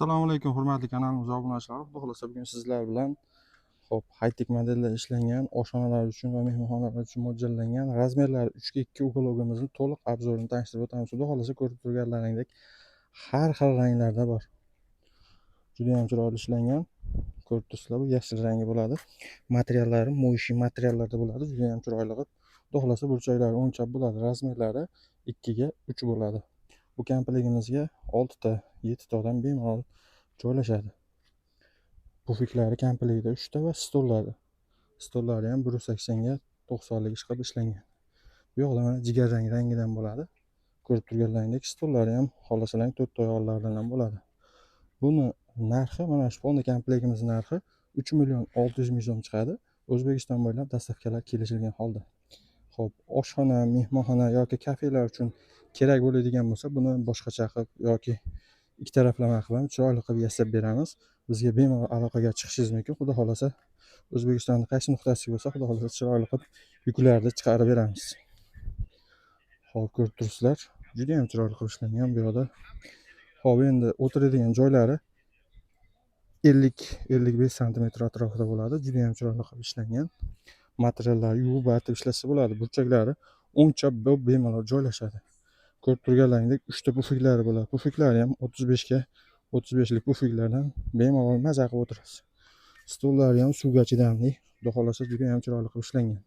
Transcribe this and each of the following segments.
Assalomu alaykum, hurmatli kanalimiz obunachilari. Xudo xohlasa, bugun sizlar bilan hop high-tech modelda ishlangan oshxonalar uchun va mehmonxonalar uchun mo'ljallangan razmerlari 3 ga 2 уголок imizni to'liq обзор ini tanishtirib o'tamiz. Xudo xohlasa, ko'rib turganlaringdek har xil ranglarda bor. Juda ham chiroyli ishlangan. Ko'rib turibsizlar, bu yashil rangi bo'ladi. Materiallari моющий materiallarda bo'ladi. Juda ham chiroyli qilib. Xudo xohlasa, burchaklari o'ng chap bo'ladi. Razmerlari 2 ga 3 bo'ladi. Bu komplegimizga 6 ta, 7 ta odam bemalol joylashadi. Pufiklari komplektida 3 ta va stollari. Stollari ham 180 ga 90 lik qilib ishlangan. Bu yoqda mana jigarrang rangidan bo'ladi. Ko'rib turganlaringdek stollari ham xohlasalar to'rtta oyoqlardan ham bo'ladi. Buni narxi, mana shu полный komplektimiz narxi 3 million 600 ming so'm chiqadi. O'zbekiston bo'ylab доставка lar kelishilgan holda. Xo'p, oshxona, mehmonxona yoki kafelar uchun kerak bo'ladigan bo'lsa, buni boshqacha qilib yoki ikki taraflama qilib ham chiroyli qilib yasab beramiz. Bizga bemalol aloqaga chiqishingiz mumkin. Xudo xohlasa, O'zbekistonning qaysi nuqtasiga bo'lsa, xudo xohlasa, chiroyli qilib yuklarni chiqarib beramiz. Xo'p, ko'rib turibsizlar, juda ham chiroyli qilib ishlangan bu yoqda. Xo'p, endi o'tiradigan joylari 50-55 santimetr atrofida bo'ladi. Juda ham chiroyli qilib ishlangan. Materiallar yuvib artib ishlasa bo'ladi. Burchaklari o'ng chap bo'lib bemalol joylashadi. Ko'rib turganlaringdek 3 ta pufiklari bo'ladi. Pufiklari ham 35 ga 35 lik pufiklardan bemalol maza qilib o'tirasiz. Stollari ham suvga chidamli. Xudo xohlasa, juda ham chiroyli qilib ishlangan.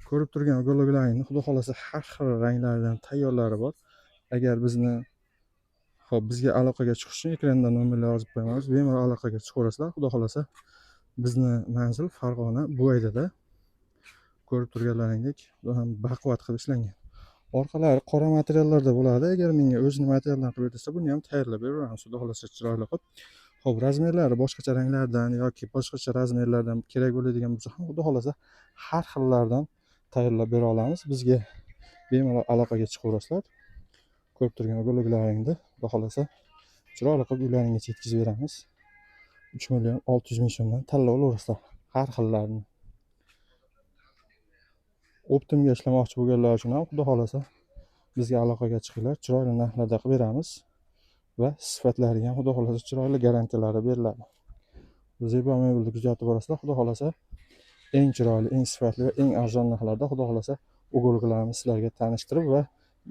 Ko'rib turgan уголок laringni, xudo xohlasa, har xil ranglardan tayyorlari bor. Agar bizni Xo'p, bizga aloqaga chiqish uchun ekranda nomerlar yozib qo'yamiz. Bemalol aloqaga chiqaverasizlar. Xudo xohlasa, bizni manzil Farg'ona, Buvaydada. Ko'rib turganlaringdek, bu ham baquvvat qilib ishlangan. Orqalari qora materiallarda bo'ladi. Agar menga o'zini materialdan qilib ber desa, buni ham tayyorlab beraveramiz, xudo xohlasa, chiroyli qilib. Xo'p, razmerlari boshqacha ranglardan yoki boshqacha razmerlardan kerak bo'ladigan bo'lsa ham, xudo xohlasa, har xillardan tayyorlab bera olamiz. Bizga bemalol aloqaga chiqaverasizlar. Ko'rib turgan уголок laringni, xudo xohlasa, chiroyli qilib uylaringgacha yetkazib beramiz. 3 million 600 ming so'mdan tanlab olaverasizlar har xillarini. Оптом ga ishlamoqchi bo'lganlar uchun ham, xudo xohlasa, bizga aloqaga chiqinglar. Chiroyli narxlarda qilib beramiz va sifatlariga ham, xudo xohlasa, chiroyli garantiyalari beriladi. Zebo mebelni kuzatib borasizlar. Xudo xohlasa, eng chiroyli, eng sifatli va eng arzon narxlarda, xudo xohlasa, уголок larni sizlarga tanishtirib va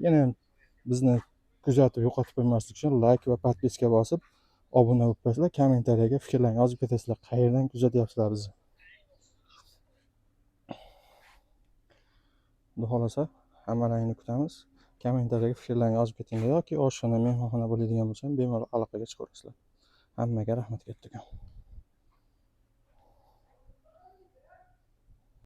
yana ham bizni kuzatib yo'qotib qo'ymaslik uchun layk va подписка bosib obuna bo'lib qo'yasizlar. Kommentariyaga fikrlarni yozib ketasizlar. Qayerdan kuzatyapsizlar bizni? Xudo xohlasa, hammalaringni kutamiz. Kommentariyaga fikrlarni yozib ketinglar yoki oshxona, mehmonxona bo'ladigan bo'lsa ham bemalol aloqaga chiqaverasizlar. Hammaga rahmat kattakon.